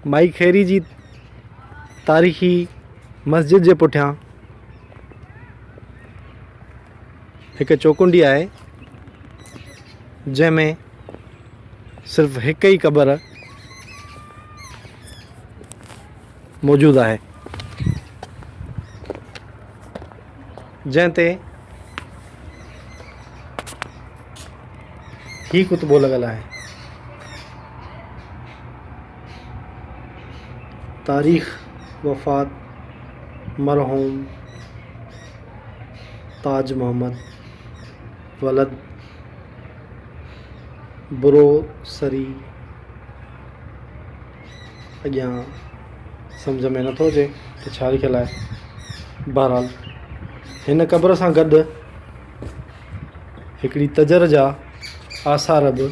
مائي خيري جي تاريخي مسجد جي پٺيان هڪ چوڪنڊي آهي جنهن ۾ صرف هڪ ئي قبر موجود آهي جنهن تي هي ڪتبو لڳل آهي. تاريخ وفات مرحوم تاج محمد ولد برو سري اڳيان سمجهه ۾ نٿو اچي ته ڇا لکيل آهي. بهرحال هن قبر سان گڏ هڪڙي تجر جا آثار به.